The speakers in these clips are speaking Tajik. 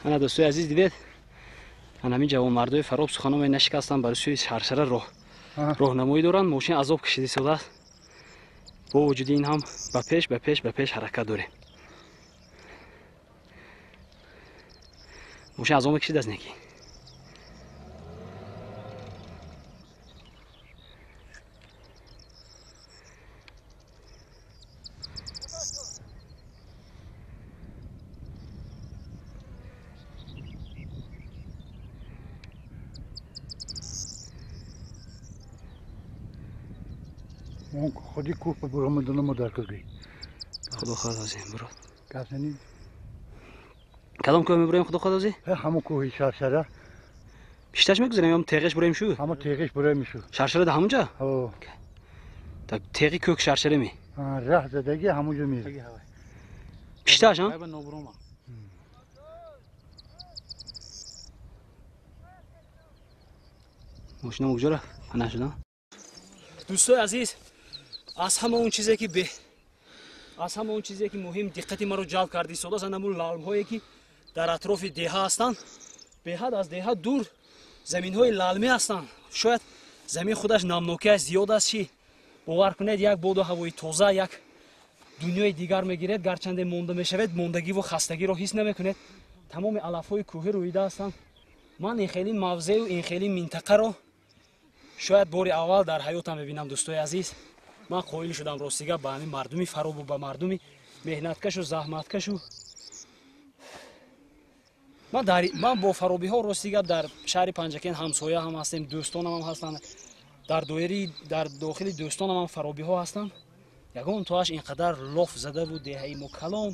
Ана дӯстои азиз, дидед, ана ҳамин ҷавонмардои Фароб суханоме нашикастанд, барои сӯи Шаршара роҳнамоӣ доранд. Мошин азоб кашида истодааст. Бо вуҷуди ин ҳам ба пеш, ба пеш, ба пеш ҳаракат дорем. Мошин азоб мекашидааст неки. Худи кӯҳ буромадана мо дар кӯҳ. Худо хоҳад озем бурод. Гап занӣ. Кадом кӯҳ мебуроем, худо хоҳад озӣ? Ҳамон кӯҳи Шаршара. Пишташ мегузарем ё теғеш буроем шу? Ҳамон теғеш буроем шу. Шаршара да ҳамонҷа? Ҳо. Так теғи кӯк Шаршара ми? Раҳ задаги ҳамонҷо мери. Пишташ, ҳа? Мошинам куҷо рафт? Панаҳ шудам. Дӯстои азиз, аз ҳама он чизе ки бе аз ҳама он чизе ки муҳим диққати маро ҷалб карда истодааст, ана ҳамун лалмҳое ки дар атрофи деҳа ҳастанд. Беҳад аз деҳа дур заминҳои лалмӣ ҳастанд. Шояд замин худаш намнокиаш зиёд аст, чи бовар кунед, як боду ҳавои тоза, як дунёи дигар мегиред. Гарчанде монда мешавед, мондагиву хастагиро ҳис намекунед. Тамоми алафҳои кӯҳӣ рӯида ҳастанд. Ман ин хели мавзеу ин хели минтақаро шояд бори аввал дар ҳаётам мебинам, дӯстои азиз. Ман қоил шудам, ростига, ба ҳамин мардуми Фаробу, ба мардуми меҳнаткашу заҳматкашу. Ман бо фаробиҳо, ростига, дар шаҳри Панҷакент ҳамсоя ҳам ҳастем, дӯстонам ҳам ҳастанд, дар доираи дар дохили дӯстонам ҳам фаробиҳо ҳастанд. Ягон тоаш ин қадар лоф задаву деҳаи мо калон,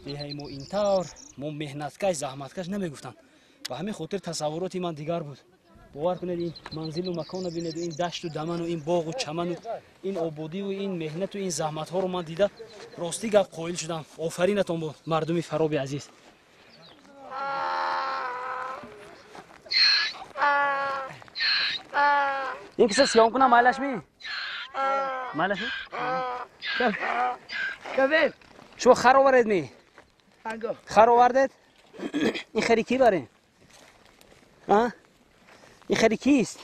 деҳаи мо ин тавр, мо меҳнаткаш, заҳматкаш намегуфтанд. Ба ҳамин хотир тасаввуроти ман дигар буд. Бовар кунед, ин манзилу маконро бинеду, ин дашту даману, ин боғу чаману, ин ободиву, ин меҳнату, ин заҳматҳоро ман дида, ростӣ гап, қоил шудам. Офаринатон буд, мардуми Фароби азиз. Ин киса сиём кунам, майлаш ми, майлаш ми? Шумо хар оваред ми? Хар овардед? Ин хари ки барем? Ин хари кист?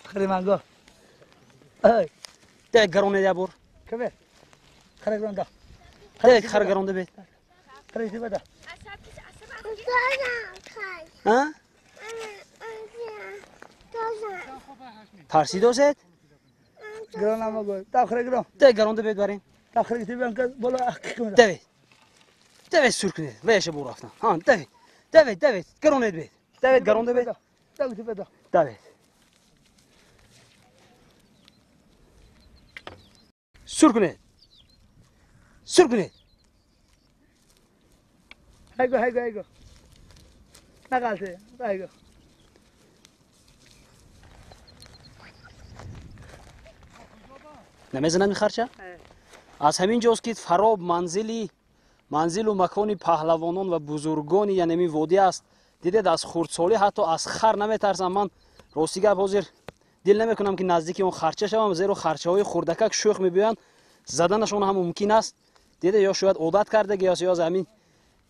Хари манго. Де гаронед як бор. Хари гаронда. Де хар гаронда бед. Хари бада. А? Тарсидосед? Гарон го. Та хари гарон. Де гаронда бед барем. Та хари тибан бола ақ. Давид. Давид, сур кунед. Веша бу рафтан. Ҳа, давид. Давид, давид, гаронед бед. Давид, гаронда бед. Давид. Сур кунед. Сур кунед. Хайго, хайго, хайго. Нақалте, хайго. Намезанад михарча? Аз ҳамин ҷост, ки Фароб манзили манзилу макони паҳлавонон ва бузургони янами водӣ аст. Дидед, аз хурдсолӣ ҳатто аз хар наметарсам. Ман, рости гап, ҳозир дил намекунам, ки наздики он харча шавам, зеро харчаҳои хурдакак шӯх мебиёянд, заданашон ҳам мумкин аст. Дида, ё шояд одат кардаги ё аз ҳамин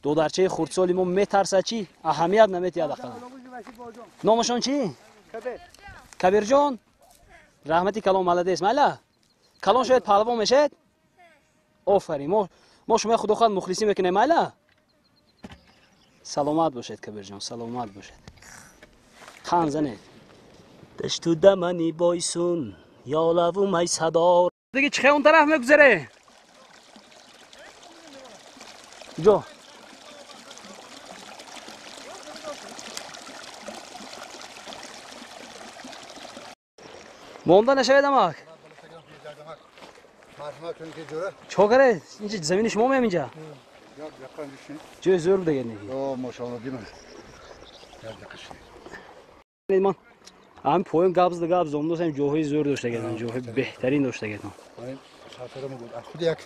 додарчаи хурдсоли мо метарсад, чӣ аҳамият наметиҳад ақаллан. Номашон чӣ? Кабирҷон, раҳмати калон, маладес. Майла, калон шояд, паҳлавон мешавед. Офарин, мо шумо, худо хоҳад, мухлисӣ мекунем. Майла, саломат бошед, Кабирҷон, саломат бошед. Хан занед. Дашту дамани Бойсун, ёлаву майсадор. Диги чихе он тараф мегузаре? Ҷо монда нашавед, амак. Чикор каред? Инҷа замини шумо меям, инҷа ҷои зӯр буда. Ман ҳамин поён гап зада, гап зада омдосам, ҷоҳои зӯр доштагедам, ҷоҳои беҳтарин доштагедам. Худи як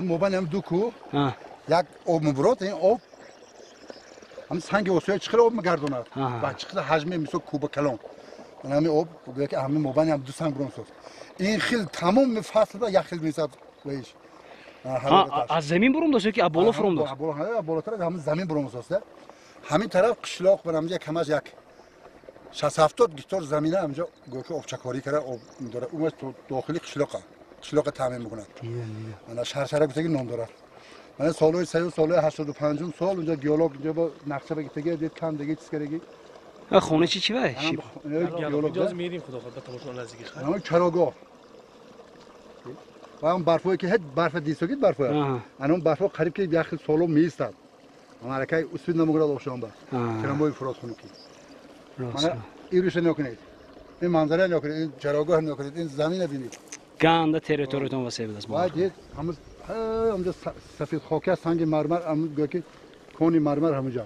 мобайн ду кӯ як об мубурод, ин об ҳам санги осиё чӣ хел об мегардонад ва чӣ хел ҳаҷми, мисол, куба калон. Ҳамин об гӯя ки ҳамин мобайн ҳам ду санг бурон софт. Ин хел тамоми фаслда як хел месад ваиш. Аз замин буром дост ё ки аз боло фуром дост? Болотар, ҳамин замин буром соста. Ҳамин тараф қишлоқ барам як ҳамаш як 60-70 гектар замина ҳамҷо гӯё ки обчакорӣ карда об дорад. Ӯ дохили қишлоқа. Қишлоқа таъмин мекунад. Мана Шаршара гуфтаги ном дорад. Мана солҳои 30 солҳои 85 сол унҷо геолог инҷо бо нақша багифтаги дид кам диги чиз кардаги. Хона чи чи вай? Геолог мерим худо хоҳад ба тамошо наздики. Ана чарогоҳ. Ва он барфое ки ҳеҷ барфа дисогид барфое. Ана он барфо қариб ки як хел соло меистад. Амаракай усуд намегурад ошонба. Тирамои фурот хунукӣ. Мана ируша нокунед. Ин манзара нокунед, ин чарогоҳ нокунед, ин замина бинед. Ганда территориятон васеъ будааст. Ва дид ҳамуз ҳамҷо сафед хоки аст, санги мармар, ҳамун гӯё ки кони мармар ҳамунҷо.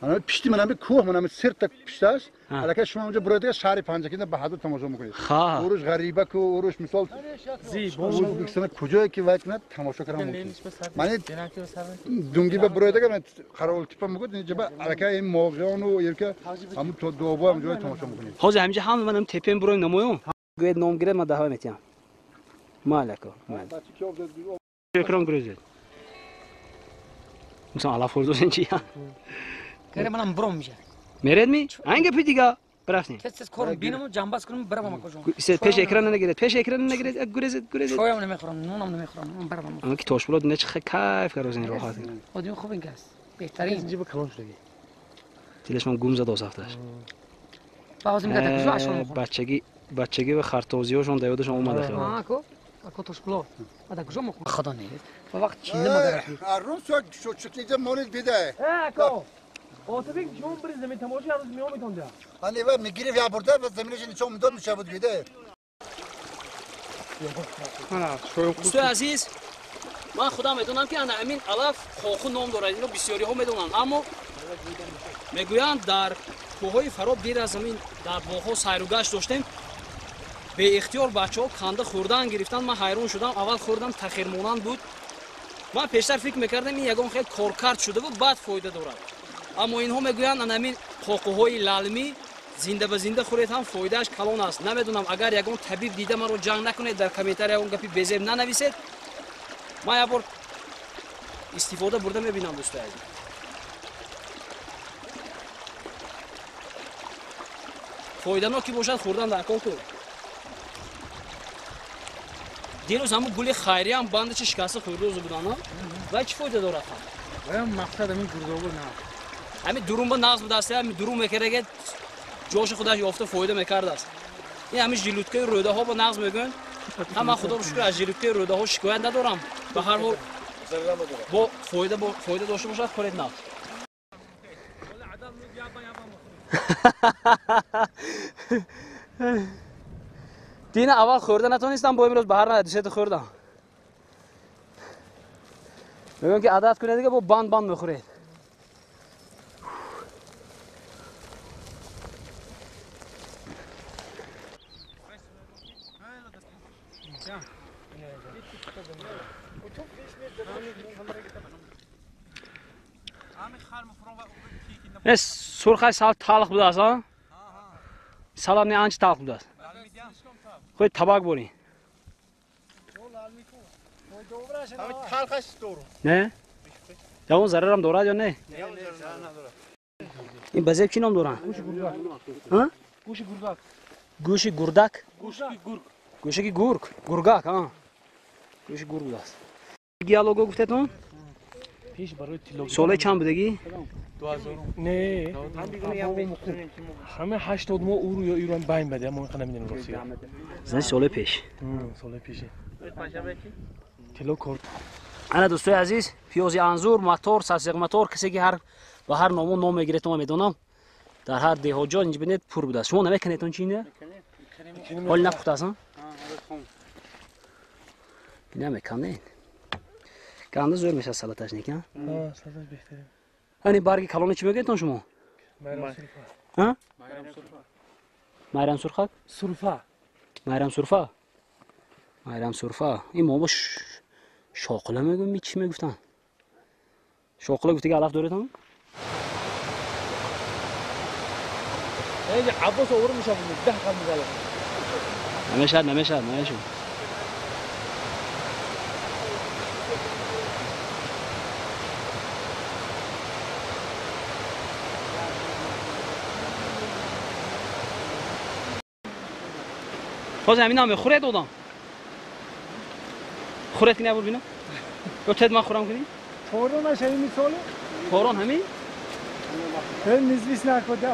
Ана пишти ман ҳами кӯҳ, ман ҳами сирта пишташ. Аллакай шумо ҳамунҷо буроед шаҳри Панҷакентро ба ҳадуд тамошо мекунед. Уруш ғариба ку, уруш мисол Ӯзбекистон куҷое ки вай кунад тамошо кардан мумкин. Ман дунги ба буроед агар Қаровултепа мегӯяд, инҷа ба аллакай ин моғиёну ерка ҳамун то дуобо ҳамҷо тамошо мекунед. Ҳозир ҳаминҷа ҳама ман ҳам тепаем буроем намоён. Гӯед ном гиред, ман даҳва метиҳам. Малако. Экран гурезед. Мисол алаф хӯрдозен чи? Каре манам бром миша. Меред ми? Анга пи дига брафтем. Тез корм бинам ҷамбаз кунам барам кожон. Пеш экран нагиред, пеш экран нагиред, гурезед, гурезед. Чоям намехӯрам, нонам намехӯрам, барам. Ама ки Тошбулот не чи кайф карозен роҳат. Одим хуб ин кас. Беҳтарин. Инҷа ба калон шудаги. Дилаш ман гум зад осафташ. Баъзе мегӯяд куҷо ашон мехӯрам. Бачагӣ, бачагӣ ва хартозиҳошон дар ёдашон омада хеле. Аа ко? Ако Тошбулот. А дар куҷо мехӯрам? Худо нест. Ва вақт чинда магар. Аррум сок шучиклиҷа монид бида. Э ако. Отабек шумо биред замин тамошо ҳар рӯз меомедон да. Ани ва мегирифт я бурда ва заминаш нишон медод меша буд гиде. Дӯстои азиз, ман худам медонам ки ана ҳамин алаф хоху ном дорад, инро бисёриҳо медонанд, аммо мегӯянд дар кӯҳҳои Фароб дер аз замин дар боғҳо сайру гашт доштем, беихтиёр бачаҳо канда хӯрдан гирифтанд. Ман ҳайрон шудам, аввал хӯрдам тахирмонанд буд. Ман пештар фикр мекардам ин ягон хел коркард шуда буд, баъд фоида дорад. Аммо инҳо мегӯянд ана ҳамин қоқуҳои лалмӣ зинда ба зинда хӯред ҳам фоидааш калон аст. Намедонам агар ягон табиб дида маро ҷанг накунед, дар комментария ягон гапи безеб нанависед. Ман як бор истифода бурда мебинам дӯстои азиз. Фоиданок ки бошад хӯрдан дар кор ку. Дирӯз ҳамун гули хайриям бандачи шикаста хӯрдозу буданд, вай чӣ фоида дорад ҳам? Ваям мақсад ҳамин гурдобур на. Ҳамин дурум ба нағз будааст, ҳамин дурум мекардагед ҷоши худаш ёфта фоида мекардааст. Ин ҳамин жилуткаи рӯдаҳо ба нағз мегӯянд. Ҳам ман худоро шукр аз жилуткаи рӯдаҳо шикоят надорам. Ба ҳар ҳол бо фоида бо фоида дошта бошад хӯред нағз. Дина аввал хӯрда натонистам, бо имрӯз ба ҳар на дусета хӯрдам. Мегӯям ки адат кунед дига бо банд банд мехӯред. Э сурхай сал талх будааст, а? Салам не анча талх будааст. Худ табак борин. Не? Ягон зарарам дорад ё не? Ин базеб чӣ ном доранд? Гӯши гургак. Гӯши гурдак? Гӯши гург. Гӯшаки гург. Гургак, а? Гӯши гург будааст. Геолого гуфтетон? Пеш барои тилло. Соле чанд будагӣ? 2000. Не. Ҳама 80 мо уру ё Ирон байн бада, мо инқа намедонем рости. Значит соле пеш. Соле пеш. Тилло кор. Ана дӯстои азиз, пиёзи анзур, мотор, сасиқ мотор, касе ки ҳар ба ҳар ному ном мегиред, ман медонам. Дар ҳар деҳоҷо инҷа бинед пур будааст. Шумо намекунед он чи ина? Ҳол напухтааст, а? Намекунед. Ганда зӯр мешавад салаташ неки, а? Салаташ беҳтарин. Ани барги калони чӣ мегӯед шумо? Майрам сурфа. А? Майрам сурхак? Сурфа. Майрам сурфа. Майрам сурфа. Ин мо бо шоқила мегӯем, чӣ мегуфтанд? Шоқила гуфтаги алаф доред ҳам? Яъне Аббос овар мешавад, 10 қадам мезанад. Намешавад, намешавад, намешавад. Ҳозир ҳамина мехӯред одам? Хӯред ки набур бинам? Ё тед ман хӯрам кунӣ? Торонаш ҳамин мисоле? Торон ҳамин? Низвис накода.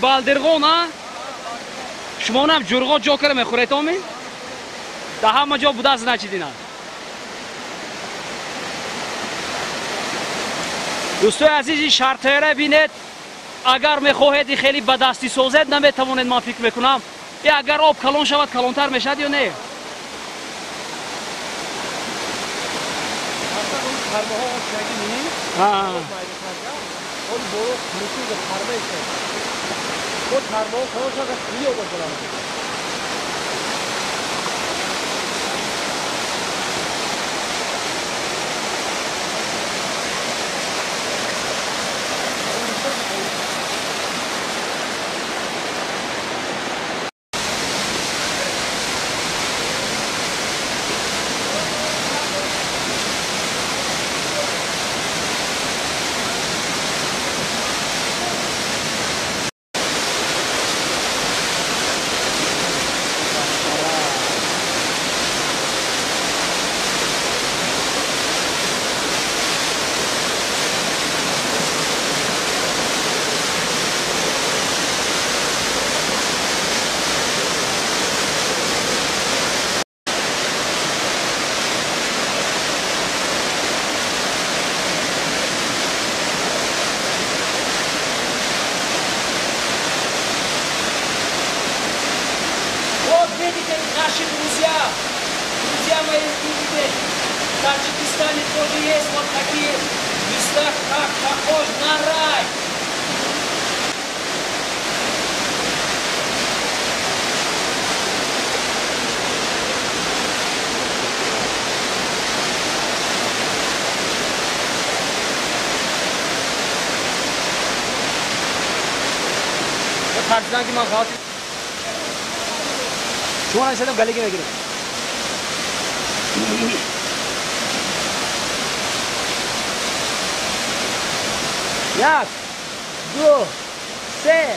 Балдирғон, а? Шумонам ҷурғо ҷо кара мехӯред, оми? Да ҳама ҷо будааст, значит, ина. Дӯстои азиз, ин шартера бинед, агар мехоҳед и хеле ба дастӣ созед, наметавонед, ман фикр мекунам. И агар об калон шавад, калонтар мешавад ё не? Наши друзья, друзья мои, видите, в Таджикистане тоже есть вот такие места, как похож на рай. Шумо наисадам галеги мегирем. Як, ду, се.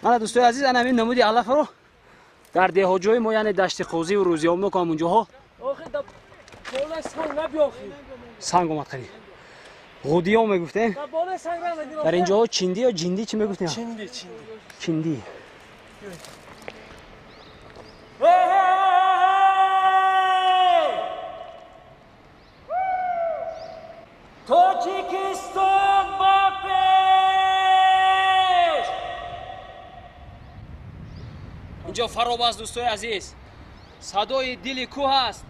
Мана дӯстои азиз, ана ҳамин намуди алафро дар деҳоҷои мо, яъне дашти қозиву рӯзиёбноку ҳамунҷоҳо санг омад қариб. Ғудиё мегуфтем. Дар инҷоҳо чиндӣ ё ҷиндӣ чӣ мегуфтем? Чиндӣ. Тоҷикистон ба пеш! Инҷо фароб аст, дӯстои азиз. Садои дили кӯҳ аст.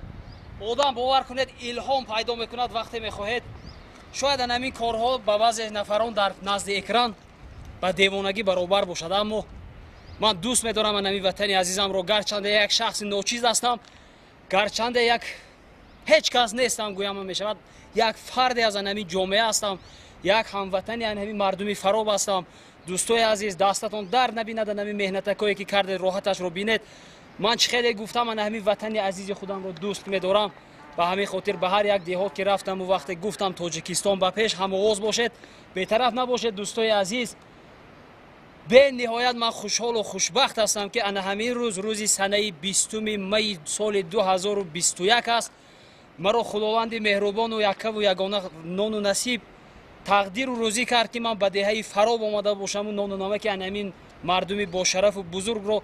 Одам бовар кунед, илҳом пайдо мекунад вақте мехоҳед. Шояд ан ҳамин корҳо ба баъзе нафарон дар назди экран ба девонагӣ баробар бошад, аммо ман дӯст медорам ан ҳамин ватани азизамро. Гарчанде як шахси ночиз ҳастам, гарчанде як ҳеҷ кас нестам, гӯям мешавад, як фарде аз ан ҳамин ҷомеа ҳастам, як ҳамватани ан ҳамин мардуми фароб ҳастам. Дӯстои азиз, дастатон дард набинад ан ҳамин меҳнатакое ки кардед, роҳаташро бинед. Ман чӣ хеле гуфтам, ан ҳамин ватани азизи худамро дӯст медорам. Ба ҳамин хотир ба ҳар як деҳот ки рафтаму вақте гуфтам Тоҷикистон ба пеш, ҳамовоз бошед, бетараф набошед. Дӯстои азиз, бениҳоят ман хушҳолу хушбахт ҳастам, ки ана ҳамин рӯз, рӯзи санаи 20 майи соли 2021 аст. Маро Худованди меҳрубону яккаву ягона нону насиб тақдиру рӯзӣ кард, ки ман ба деҳаи Фароб омада бошаму нону намаки ана ҳамин мардуми бошарафу бузургро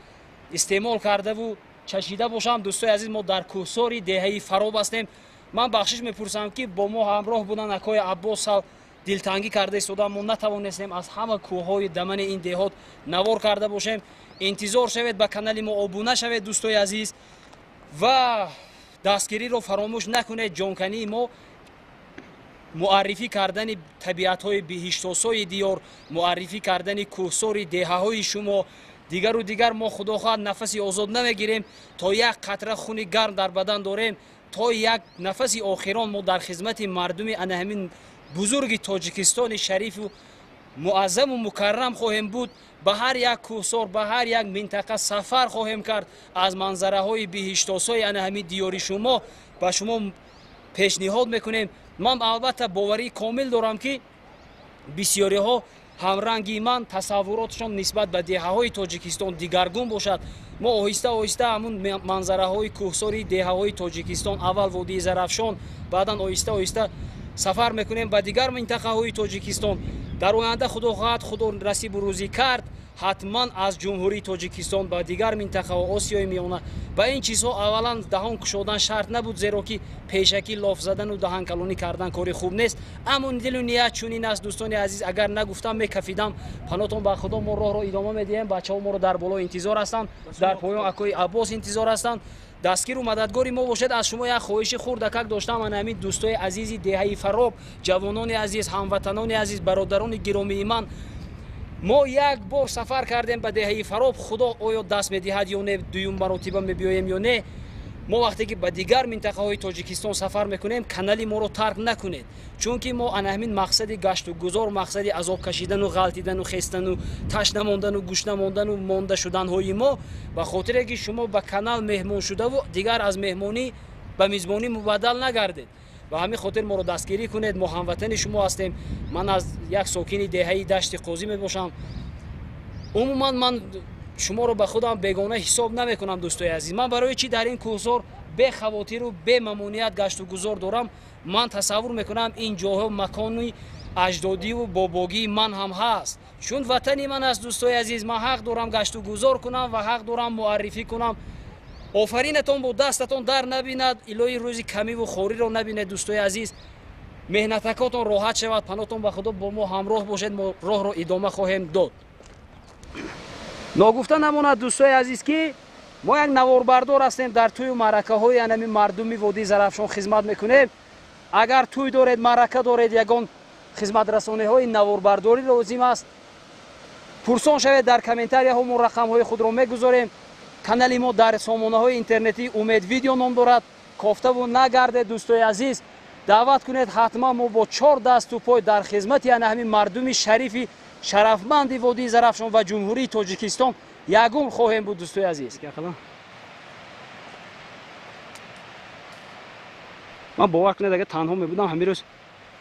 истеъмол кардаву чашида бошам. Дӯстои азиз, мо дар кӯҳсори деҳаи Фароб ҳастем. Ман бахшиш мепурсам, ки бо мо ҳамроҳ будан акои Аббос сал дилтангӣ карда истода, мо натавонистем аз ҳама кӯҳҳои дамани ин деҳот навор карда бошем. Интизор шавед, ба канали мо обуна шавед, дӯстои азиз, ва дастгириро фаромӯш накунед. Ҷонкании мо муаррифӣ кардани табиатҳои биҳиштосои диёр, муаррифӣ кардани кӯҳсори деҳаҳои шумо, дигару дигар. Мо худо хоҳад нафаси озод намегирем, то як қатра хуни гарм дар бадан дорем, то як нафаси охирон мо дар хизмати мардуми ана ҳамин бузурги Тоҷикистони шарифу муаззаму мукаррам хоҳем буд. Ба ҳар як кӯҳсор, ба ҳар як минтақа сафар хоҳем кард, аз манзараҳои биҳиштосои ана ҳамин диёри шумо ба шумо пешниҳод мекунем. Ман албатта боварии комил дорам, ки бисёриҳо ҳамранги ман тасаввуротшон нисбат ба деҳаҳои Тоҷикистон дигаргун бошад. Мо оҳиста оҳиста ҳамун манзараҳои кӯҳсори деҳаҳои Тоҷикистон, аввал водии Зарафшон, баъдан оҳиста оҳиста сафар мекунем ба дигар минтақаҳои Тоҷикистон. Дар оянда худо хоҳад, худо насибу рӯзӣ кард, ҳатман аз Ҷумҳурии Тоҷикистон ба дигар минтақаҳо Осиёи Миёна. Ба ин чизҳо аввалан даҳон кушодан шарт набуд, зеро ки пешакӣ лоф задану даҳанкалонӣ кардан кори хуб нест. Аммо дилу ният чунин аст, дӯстони азиз, агар нагуфтам мекафидам. Панотон ба Худо, мо роҳро идома медиҳем. Бачаҳо моро дар боло интизор ҳастанд, дар поён акои Аббос интизор ҳастанд. Дастгиру мададгори мо бошед. Аз шумо як хоҳиши хурдакак доштам. Ана ҳамин дӯстои азизи деҳаи Фароб, ҷавонони азиз, ҳамватанони азиз, бародарони гиромии ман, мо як бор сафар кардем ба деҳаи Фароб. Худо оё даст медиҳад ё не, дуюм маротиба мебиёем ё не. Мо вақте ки ба дигар минтақаҳои Тоҷикистон сафар мекунем, канали моро тарк накунед, чунки мо ана ҳамин мақсади гашту гузор, мақсади азоб кашидану ғалтидану хестану ташна мондану гушна мондану монда шуданҳои мо ба хотире ки шумо ба канал меҳмон шудаву дигар аз меҳмонӣ ба мизбонӣ мубаддал нагардед. Ба ҳамин хотир моро дастгирӣ кунед. Мо ҳамватани шумо ҳастем. Ман аз як сокини деҳаи Дашти Қозӣ мебошам. Умуман ман шуморо ба худам бегона ҳисоб намекунам, дӯстои азиз. Ман барои чӣ дар ин кӯҳсор бехавотиру бемамоният гашту гузор дорам? Ман тасаввур мекунам, ин ҷоҳо макони аҷдодиву бобогии ман ҳам ҳаст, чун ватани ман аст, дӯстои азиз. Ман ҳақ дорам гашту гузор кунам ва ҳақ дорам муаррифӣ кунам. Офаринатон бо дастатон дар набинад, илоҳи рӯзи камиву хориро набинед, дӯстои азиз. Меҳнатакотон роҳат шавад. Панотон ба Худо, бо мо ҳамроҳ бошед, мо роҳро идома хоҳем дод. Ногуфта намонад, дӯстои азиз, ки мо як наворбардор ҳастем, дар тӯю маъракаҳои анами мардуми водии Зарафшон хизмат мекунем. Агар тӯй доред, маърака доред, ягон хизматрасониҳои наворбардорӣ лозим аст, пурсон шавед дар комментарияҳо, мо рақамҳои худро мегузорем. Канали мо дар сомонаҳои интернетӣ Умед Видео ном дорад. Кофтаву нагардед, дӯстои азиз, даъват кунед. Ҳатман мо бо чор дасту пой дар хизмати ана ҳамин мардуми шарифи шарафманди водии Зарафшон ва Ҷумҳурии Тоҷикистон ягон хоҳем буд, дӯстои азиз. Ман бовар кунед, агар танҳо мебудам, ҳамин рӯз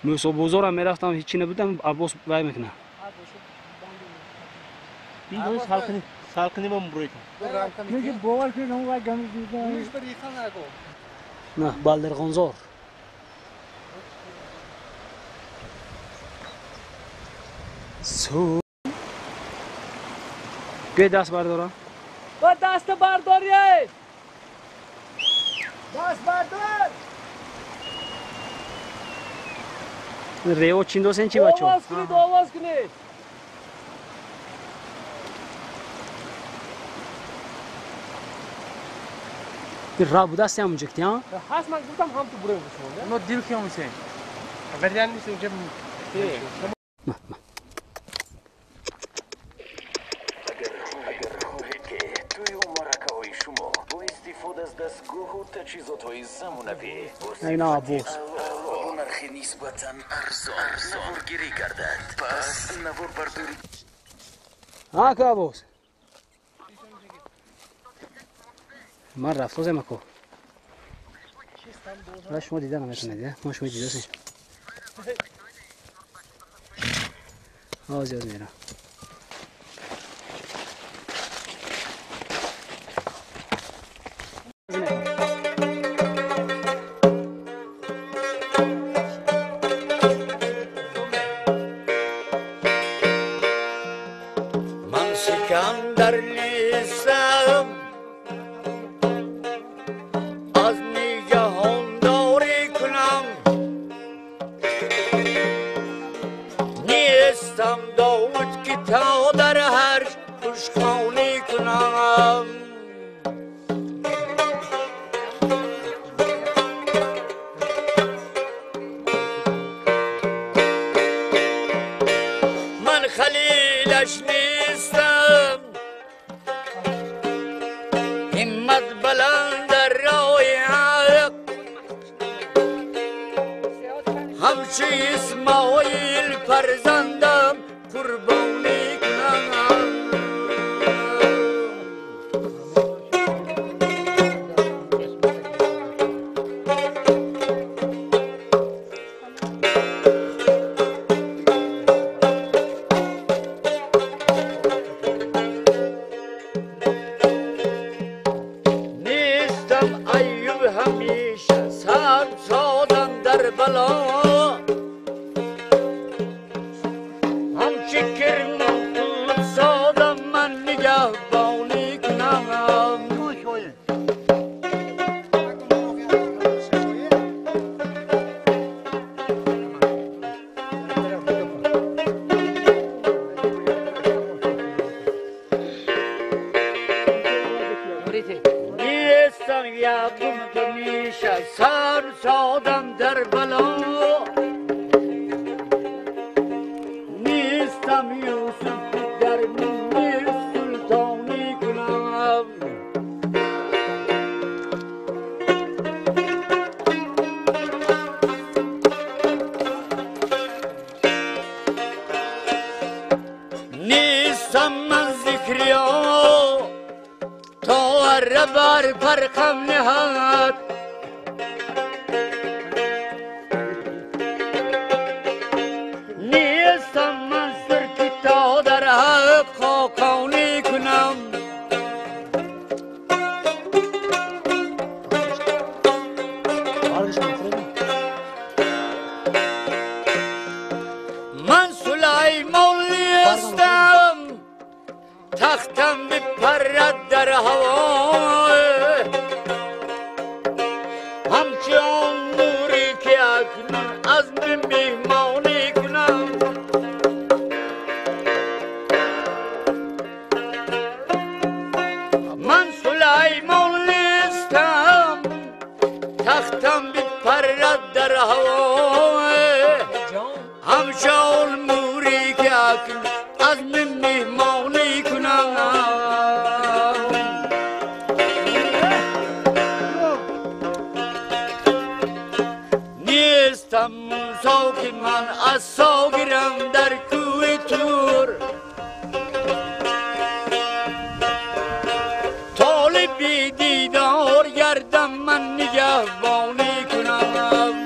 Мӯсобозорам мерафтам, ҳечи набудам, Аббос вай мекунад. На Балдирғонзор. Гӯй даст бардорам. Ба даст бардорӣ! Даст бардор! Рево чиндосен чи бачо? Овоз кунед, овоз кунед! Ра будасти ҳамунҷо ки, а? Ҳаст, ман гуфтам ҳам ту бурем шумо. Но дил ки ҳамусен. Вариант нест унҷа. Ина Аббос. Нархи нисбатан арзон наворгирӣ гардад. Пас наворбардорӣ. Ака Аббос. Ман рафтозем ако. Ва шумо дида наметавонед, мо шумо дидасем. Оз мерам. من سکندر نیستم از جهانداری کنم نیستم داود که تا در هر خوشخوانی کنم من خلیلش نیستم همت بلند در راه حق همچه اسماعیل فرزندم قربانی کنم نیستم ایوب همیشه سر سادم در بلا همچه کرمان قلب سادم من نگهبانی کنم نیستم یعقوب همیشه سر سادم در بلا نیستم یوسف در مصر سلطانی کنم نیستم من ذکریا تا اره بر فرقم نهد نیستم من سرکی تا در حق خاقانی کنم من سلیمان نیستم تختم بپرد در هوا همچون نوری که اکنون از میهمانی کنم من سلیمان نیستم تختم بپرد در هوا همچون موری که اکنون از میهمانی کنم نیستم موسی که من عصا گیرم در کوه طور طالب دیدار گردم من نگهبانی کنم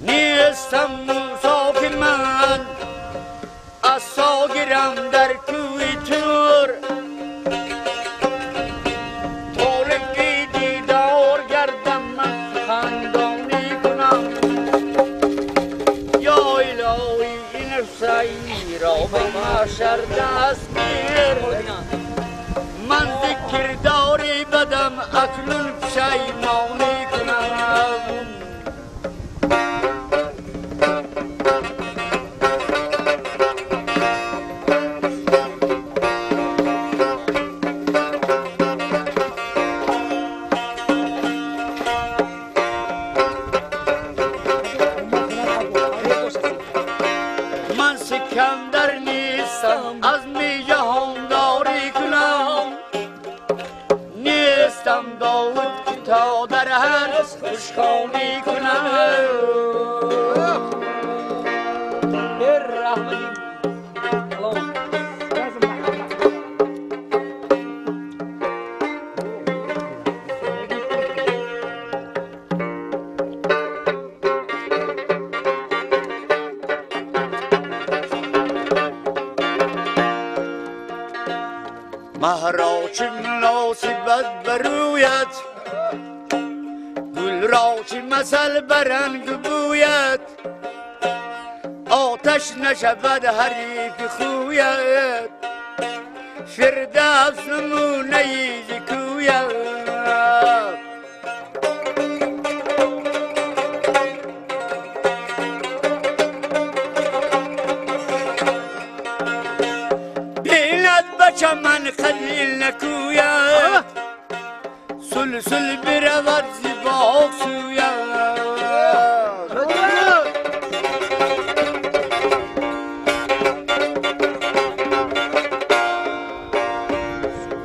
نیستم موسی که من عصا گیرم در کوه طور طالب دیدار گردم من خندانی کنم یا الهی این حسین را به محشر دست گیر من ذکر داری بدم اکنون پشیمانی کنم من سکندر نیستم از می جهانداری کنم نیستم داود که تا در هر خوشخوانی کنم. مهرا چه مناسبت برویت، گل را چه مثل برنگ بویت، آتش نشود حریف خویت، فردوس نمونه ز کویت. چمن خلیل نکوید، سلسل برود ز باغ سوید.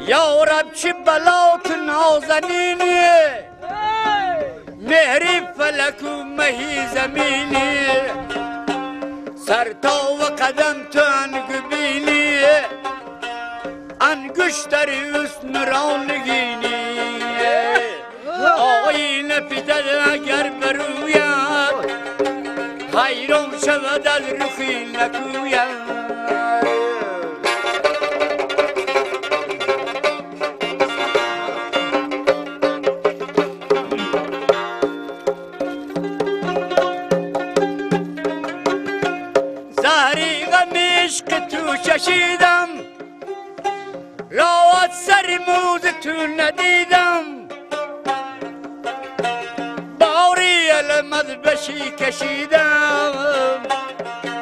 یا رب چه بلات نازنینی، مهری فلک و مهی زمینی، سر تا و قدم تو انگبینی، انگشتر حسن را نگینی. آینه فتد اگر بروید، حیران شود از رخی نکوید. زهری غم عشق تو چشیدم، راحت سر موز تو ندیدم، باری علم از بشی کشیدم،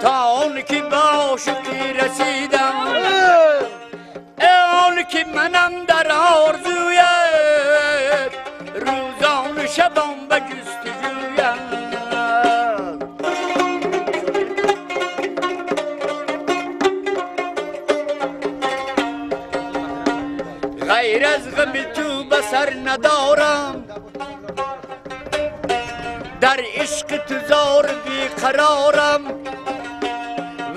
تا آن که به عاشقی رسیدم. آن که منم در آرزویت، روزان شبان به جستجویم. غیر از غم تو بسر ندارم، در عشق تو زار بیقرارم،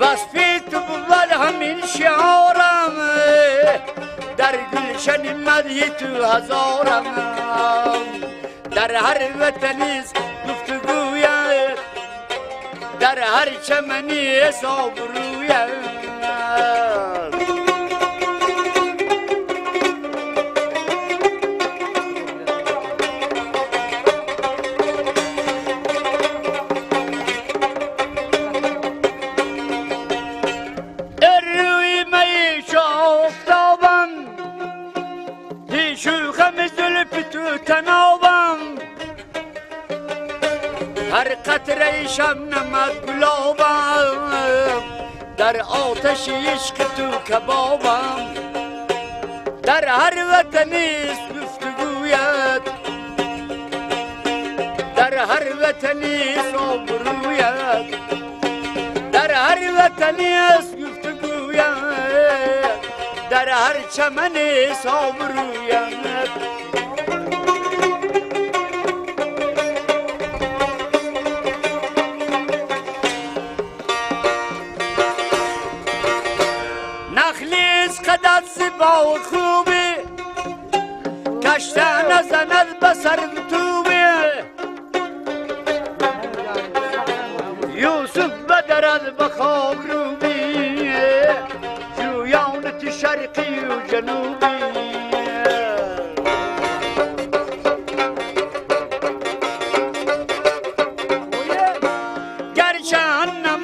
وصفی تو بود همین شعارم، در گلشن مدح تو هزارم. در هر وطنیست گفتگویت، در هر چمنی حساب رویت. هر قطره شبنمت گلابم، در آتش عشق تو کبابم، در هر وطنیست گفتگویت، در هر وطنیست آبرویت، در هر وطنیست گفتگویت، در هر چمنیست آبرویت. قدت زیبا و خوبی، کشته نزند به سر توبی، یوسف بدرد به خاک روبی، جویان تو شرقی و جنوبی. گرچه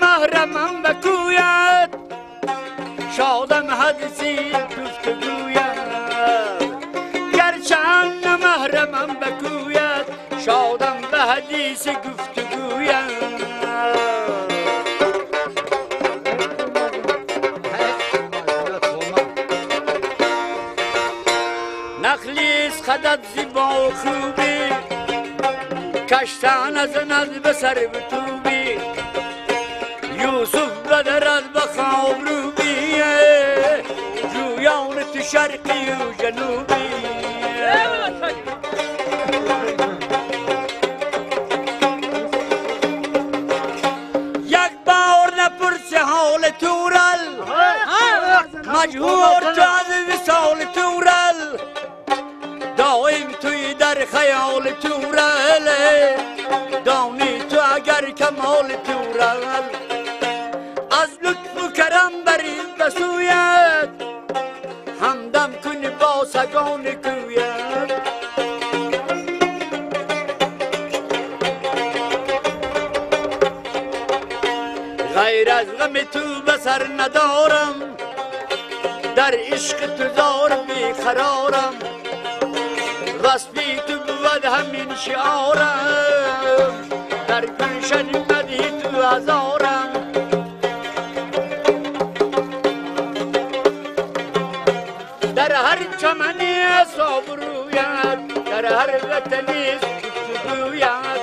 محرمم بکوید، شادم حدیثی گفتگوید، گرچه محرمم بکوید، شادم به حدیث گفتگوید. نخلیز خدت زیبا و خوبی، کشته نزند به سر بتوبی، یوسف بدرد به خواب روبی، جویان تو شرقی و جنوبی. یک بار نپرسی حال تورل، مجبور تو از وصال تورل، دائم توی در خیال تورل، دانی تو اگر کمال تورل. از لطف و کرم برید بسویت، همدم سگان کویت. غیر از غم تو به سر ندارم، در عشق تو زار بیقرارم، وصفی تو بود همین شعارم، در گلشن مدح تو هزارم. در هر چمنی آبرویت، در هر وطنی گفتگویت،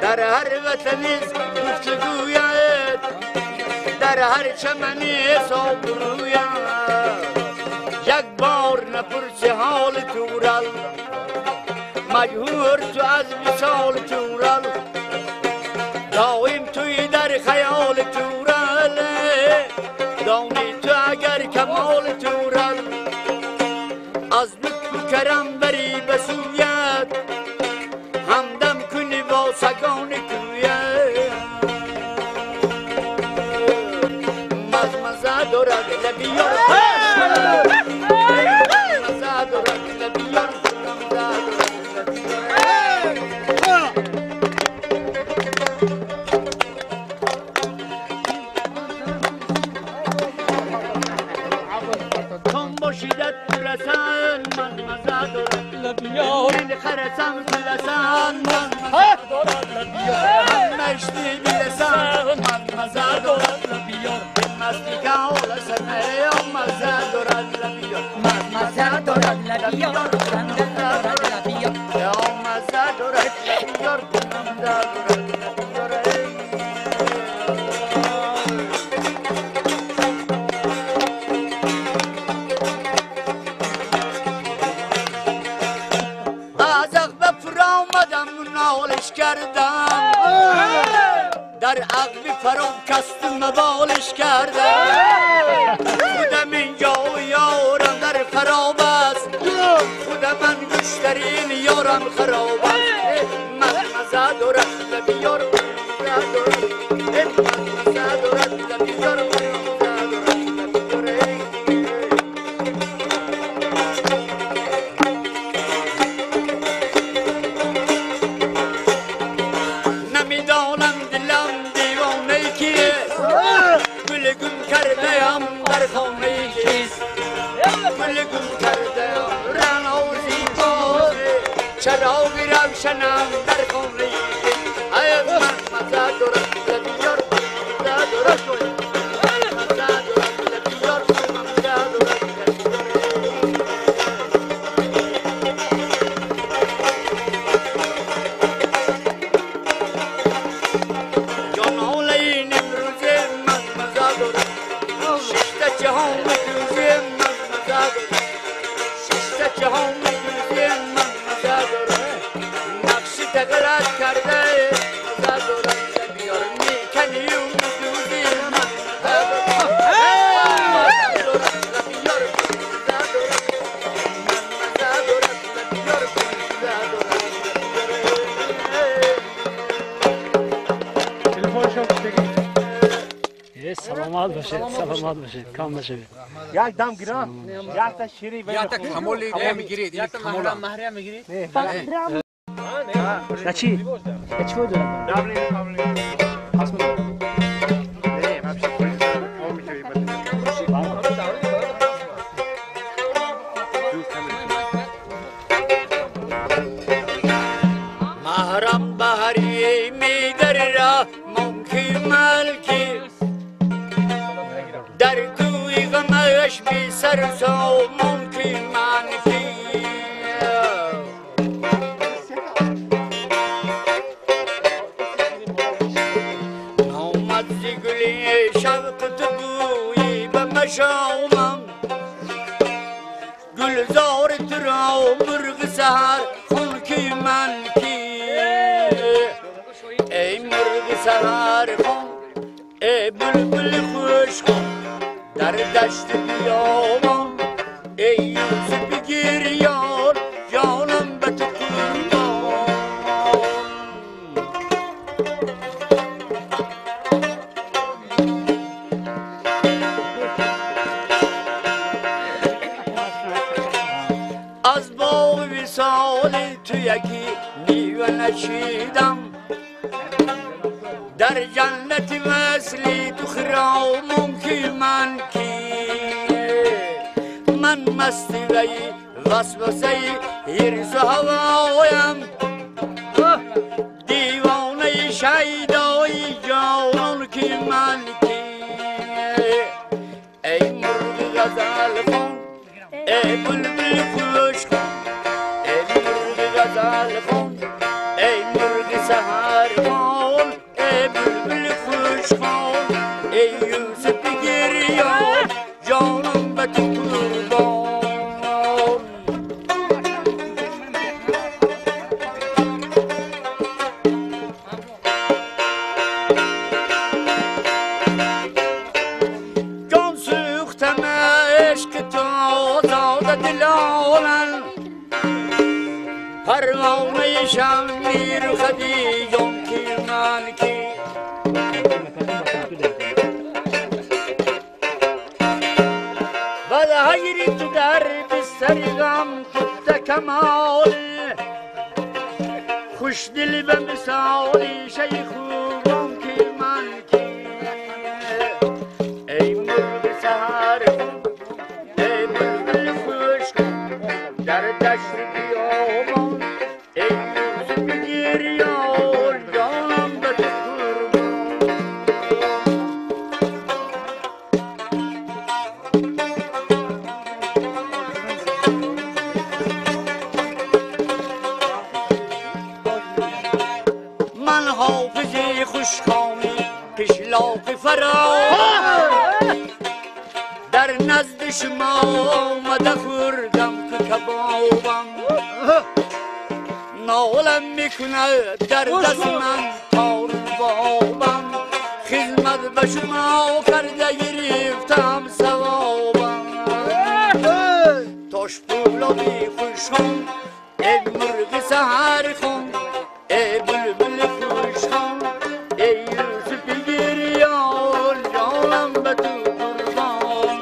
در هر وطنی گفتگویت، در هر چمنی آبرویت. یک بار نپرسی حال تورل، مجهور تو از وصال تورل، دایم توی در خیال تورل، دانی تو اگر کمال تورل. از لطف و کرم بری به سویت، همدم کنی با سگان کویت. مزمزه دارد لبیار، مزه دارد لبیار، خرسم لسان من دارد لبیار، مشتی بیلسان من مزه دارد لبیار، مستی که حالسنه مزه دارد لبیار، مزه دارد لبیار، مزه دارد لبیار، مزه دارد لبیار، مزه دارد لبیار. کردم در عقب فرام کست مبالش کردم، خودم اینجا و یارم در خراب است، خودم انگشترین یارم خراب است. من مزه دارد لبیار، مزه دارد لبیار، چراغ روشنم در خانه ای من مزه دارد لبیار، مزه دارد، مزه دارد لبیار، مزه دارد لبیار. جان حاله امروز من مزه دارد، شش تا جهان دوزه من مزه دارد، شش تا جهان دوزه من مزه دارد، نقش تغلط کرده مزه دارد لبیار، میکنی و میدوزی من مزه دارد، مزه دارد لبیار، مزه دارد، مزه دارد لبیار، مزه دارد لبیار. سلامت باشید، سلامت باشید، کام باشید. یک دم گیرم، یک تا شیری، یک تا کمال میگیرید، یک تا کمال مهریه میگیرید. نه چی؟ چی بود؟ محرم بهری می در را ممکن ملکی، در کوی غمش بی سر سامان کی من کی. نامد ز گلی شوق تو بویی به مشامم، گلزار تو را مرغ سحر خون کی من کی. ای مرغ سحر خون، ای بلبل خوش خون، در دشت بیابان، ای یوسف گریان، جانم به تو قربان. وصال تو یکی میوه نچیدم در جنت وصلی تو خرامم که من کی من مستی وی وسوسه حرص و هوایم دیوانه شیدای جانان که من کی ای مرغ غزل خون ای بلبل خوش خون ای مرغ غزل خون ای مرغ سحر خون ای بلبل خوش خون ای یوسف گریان جانم به تو قربان جان سوختم عشق تو آزاده دلالم پروانه شم میر خدیجم کی من کی و تو در بستر غم خفته کمال خوش دل به مثال شیخوبان کی من کی ای مرغ سحر خون ای بلبل خوش خون در دشت بیابان ای یوسف گریان جانم به تو قربان من حافظ خوشخوانی قشلاق فرار در نزد شما آمده خوردم که کبابم نالم میکند در دست من تار بابم خدمت به شما کرده گرفتم ثوابم تاش پولادی خوشخوان ای مرغ سحر خون ای بلبل خوشخوان ای یوسف گریان جانم به تو قربان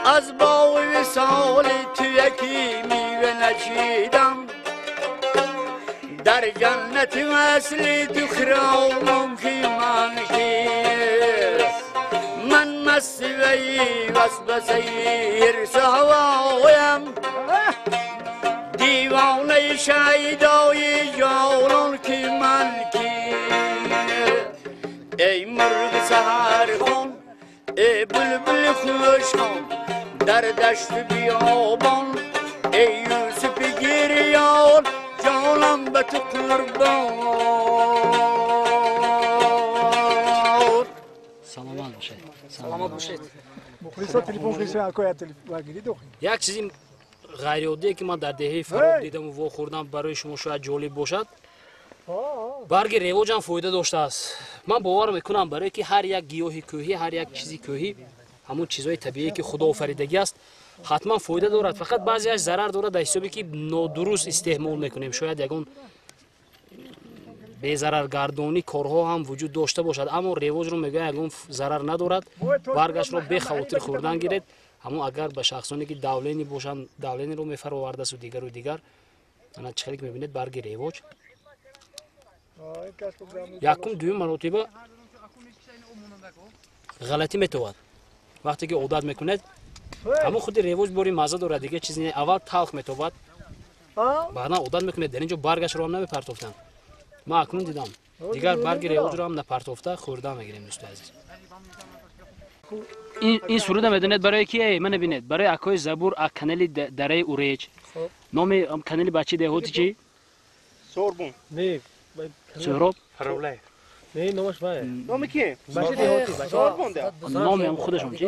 از باغ وصال تو یکی میوه نچیدم در جنت وصل تو خرامم که من کی من مست وی وسوسه حرص هوایم دیوانه شیدای جانان که من کی ای مرغ سحر خون ای بلبل خوش خون در دشت بیابان ای یوسف گریان جانم به تو قربان. саломат бошед. саломат бошед. мухлисо телефон киса акоя телефон гирид охи. Як чизи ғайриоддие ки ман дар деҳаи Фароб дидаму вохӯрдам, барои шумо шояд ҷолиб бошад. Барги ревоҷам фоида доштааст. Ман бовар мекунам, барое ки ҳар як гиёҳи кӯҳӣ, ҳар як чизи кӯҳӣ, ҳамон чизҳои табиие ки худо офаридагӣ аст, ҳатман фоида дорад. Фақат баъзеаш зарар дорад дар ҳисобе ки нодуруст истеъмол мекунем. Шояд ягон безараргардонӣ корҳо ҳам вуҷуд дошта бошад, аммо ревоҷро мегӯяд ягон зарар надорад. Баргашро бехавотир хӯрдан гиред. Ҳамон агар ба шахсоне ки давлени бошанд, давлениро мефаровардасту дигару дигар. Ана чӣ хеле ки мебинед, барги ревоҷ якум дуюм маротиба ғалатӣ метовад. Вақте ки одат мекунед, ҳамон худи ревоҷ бори мазза дорад, дигар чиз не. Аввал талх метобад, баъдан одат мекунед. Дар ин ҷо баргашро ҳам намепартофтанд. Ман акнун дидам, дигар барги ревоҷро ҳам напартофта хӯрда мегирем, дӯстои азиз. Ин суруда медонед барои ки? Мана бинед, барои акои Забур аз канали дараи Уреҷ. Номи канали бачаи деҳоти чи? Сорбон. Не, Суҳроб? Фаролай. Не, номаш вай. Номи ки? Бачаи деҳоти. Сорбон да. Номи ҳам худашон чи?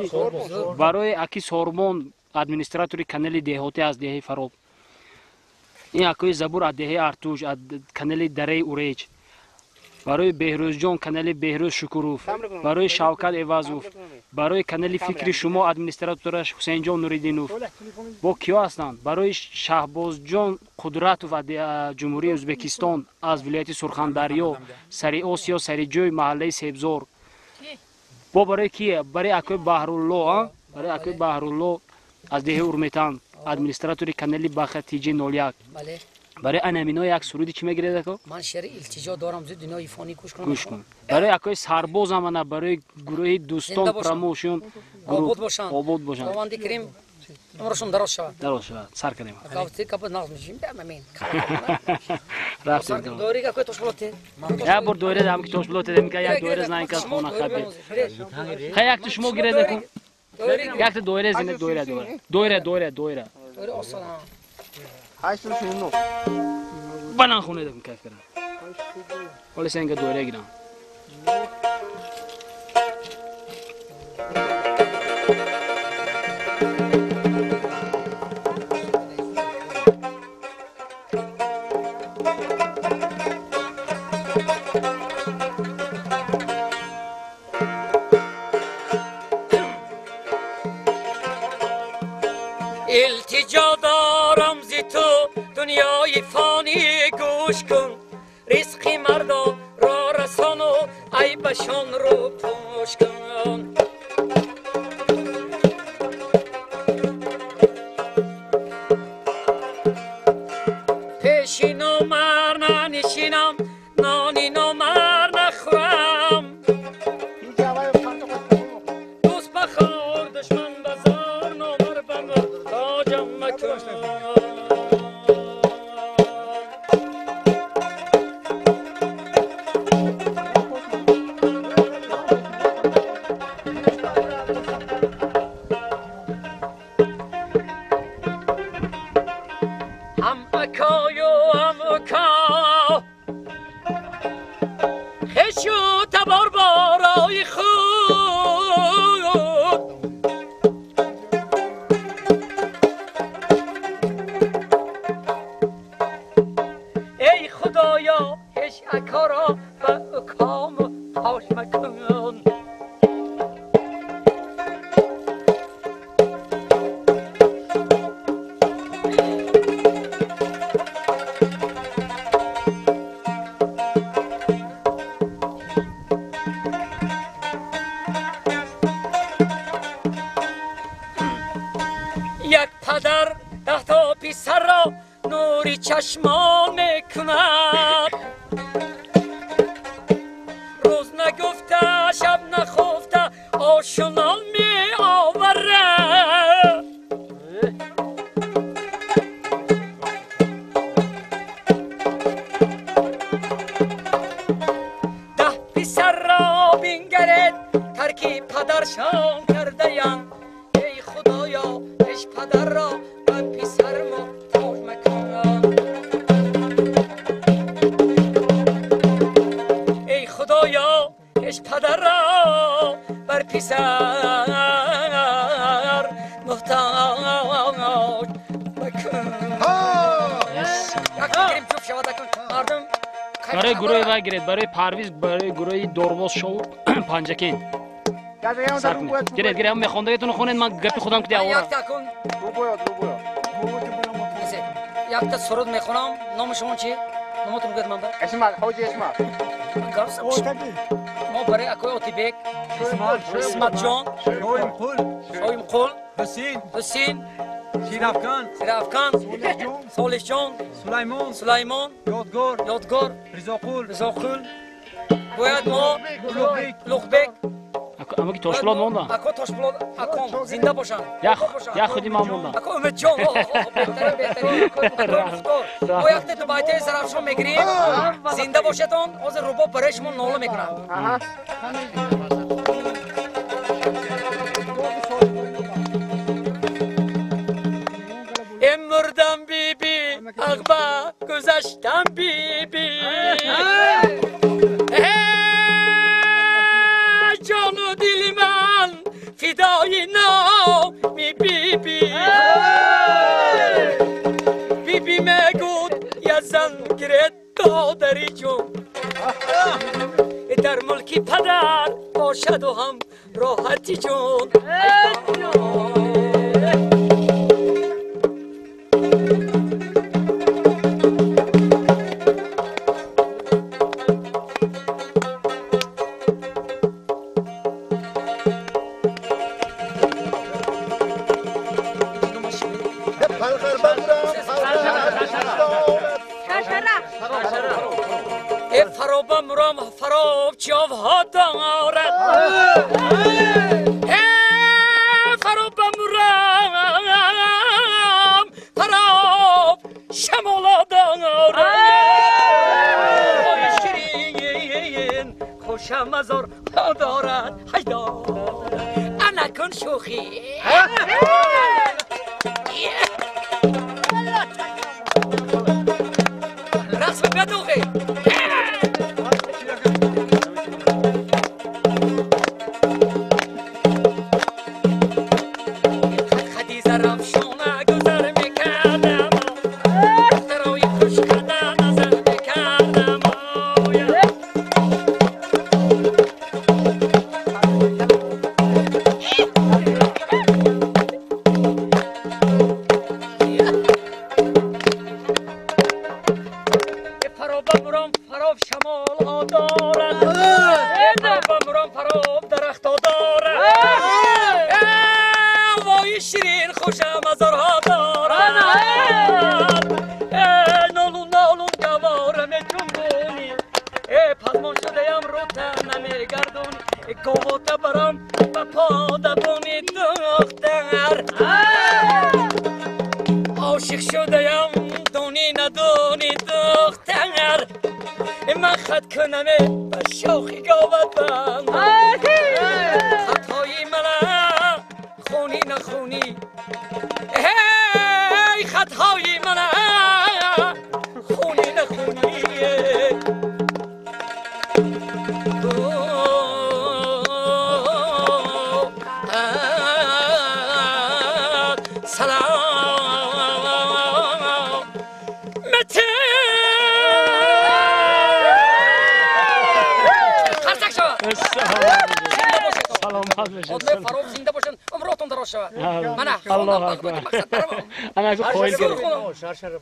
Барои аки Сорбон, администратори канали деҳотӣ аз деҳаи Фароб. Ин акои Забур аз деҳаи Артуш, аз канали дараи Уреҷ. Барои Беҳрӯзҷон канали Беҳрӯз Шукуров, барои Шавкат Эвазов, барои канали Фикри Шумо администратораш Ҳусейнҷон Нуриддинов. Бо киё ҳастанд? Барои Шаҳбозҷон Қудратов аз Ҷумҳурии Ӯзбекистон, аз вилояти Сурхандарё, Сари Осиё, Сариҷӯй, маҳаллаи Себзор. Бо барои кие? Барои акои Баҳрулло, барои акои Баҳрулло аз деҳаи Урметан, администратори канали Баха ТЖ 01. Барои анамино як суруди чӣ мегиред ако? Ман шеъри илтиҷо дорам, зуд дунёи фонӣ гӯш кун. Гӯш кун. Барои акои сарбоз амана, барои гурӯҳи дӯстон промоушн обод бошанд. Обод бошанд. Худованди карим умрашон дароз шавад. Дароз шавад. Сар кардем. Кафти кап нағз мешим, амин. Рафтем. Доири акои Тошболоте. Як бор доира дам ки Тошболоте дем ки як доира знай кас хона хабе. Хай як то шумо гиред ако. Як то доира зинда доира доира. Доира доира доира. Доира осон. 809. Банан хона дам кайф кардам. Ҳоло сенга доира гирам. التجا دارم زی تو دنیای فانی گوش کن، رزقی مردم را رسان و عیبشان رو پوش کن. پیشی نامر ننشینم، نانی نامر نخورم، دوست بخور دشمن بزار، نامر بمر تاجم مکن. هم اکای و هم اکا خشو تبار بارای خود، ای خدایا هیچ اکا را به اکا محتاج مکن. یک پدر 10 تا پسر را نوری چشمان میکند، روز نگفته شب نخفته آشنا می آورد. ده پسر را بنگرد ترکی پدرشان کرده اند، ای خدایا هیچ پدر را به پسر محتاج مکن. ای خدایا هیچ پدر را بر پسر محتاج مکن. برای گروه وای گرید، برای پرویز، برای گروه دورواز شو پنجکین. گرید گرید هم میخوندگیتون خونید، من گپی خودم که دیگه یک تا سرود میخونم. نام شما چی؟ نامتون بگید من. اسماعیل حاجی اسماعیل. ما برای اکوی اوتیبک، اسمت جان، شایم قول، شایم قول، حسین، حسین، شیرافکان، شیرافکان، صالح جان، سلیمان، سلیمان، یادگار، یادگار، رضا قول، رضا قول. باید ما لغبک اما که تاشپولاد موندم. اکو تاشپولاد اکو زنده باشن. یا خودی من موندم. اکو امید جان بهترین بهترین. ما یک تا بایته سرافشون میگیریم. زنده باشتون. از روبا برای شما ناله میکنم. مردم بی بی اغبا گذشتم بی بی، جان و دل من فدای نامی بی بی. بی بی میگود یه زن گرد دادری جون، Дар мулки падар бошад ва ҳам роҳати ҷон.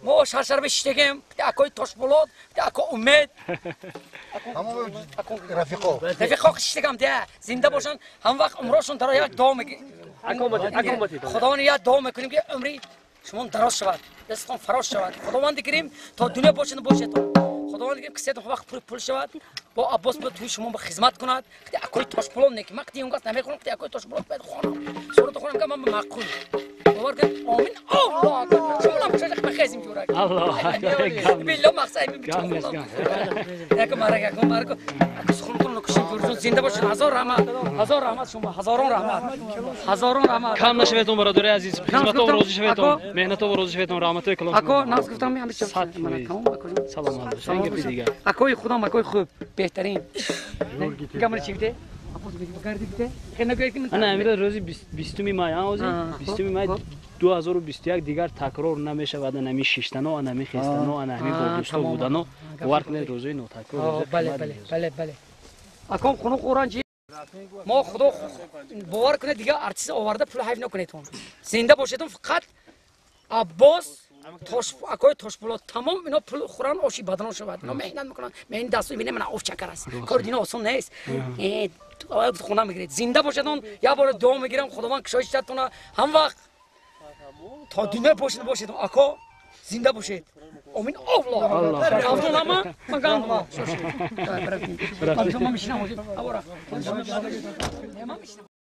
Мо шаршар бишитегем, акои Тошболот, ако Умед. Рафиқо. Рафиқо шитегам, зинда бошанд, ҳам вақт умрошон дароз як дуо мекунем. Худованд як дуо мекунем ки умри шумо дароз шавад, дастатон фароз шавад. Худованд гирим то дунё бошад бошад. Худованд гирим кисатон вақт пул шавад, бо Аббос бо туи шумо ба хизмат кунад. Акои Тошболот не ки ман қти унгас намехонам, қти акои Тошболот бояд хонам. Сурат хонам ки ман маъқул. Бовар кунед, омин. Аллоҳ акбар. Шумо нам кушода мехезим ҷурак. Аллоҳ акбар. Билла мақсад яко марак яко марак. Суханатон нукушин ҷурҷон зинда бошед. Ҳазор раҳмат. Ҳазор раҳмат шумо. Ҳазорон раҳмат. Ҳазорон раҳмат. Кам нашаветон бародари азиз. Хизматон розӣ шаветон. Меҳнатон розӣ шаветон. Раҳматои калон. Ако нағз гуфтам ҳамеша. Тамом ако. Саломат бошед. Гапи дигар. Акои худам акои хуб беҳтарин. Гамри чӣ гуфте? Ана амира рӯзи 20 май, ози 20 май 2021 дигар такрор намешавад, ана ҳамин шиштано, ана ҳамин хестано, ана ҳамин бо дӯсто будано. Бовар кунед рӯзои нотакрор. Бале, бале, бале, бале. Аком хунук оранҷи мо худо бовар кунед дигар артист оварда пул ҳайф накунедтон. Зинда бошедтон фақат Аббос акои Тошболот тамом ино пул хӯран оши баданон шавад. Ино меҳнат мекунанд. Меҳнат дасту мебинем мана оф чакар аст. Кори дино осон нест. Хона мегиред. Зинда бошедон, як бор дуо мегирам, Худованд кушоиш дадтона. Ҳам вақт то дунё бошед бошед. Ако зинда бошед. Омин. Аллоҳ. Рафтон ҳама ман гандум. Ман мешинам. Ман мешинам.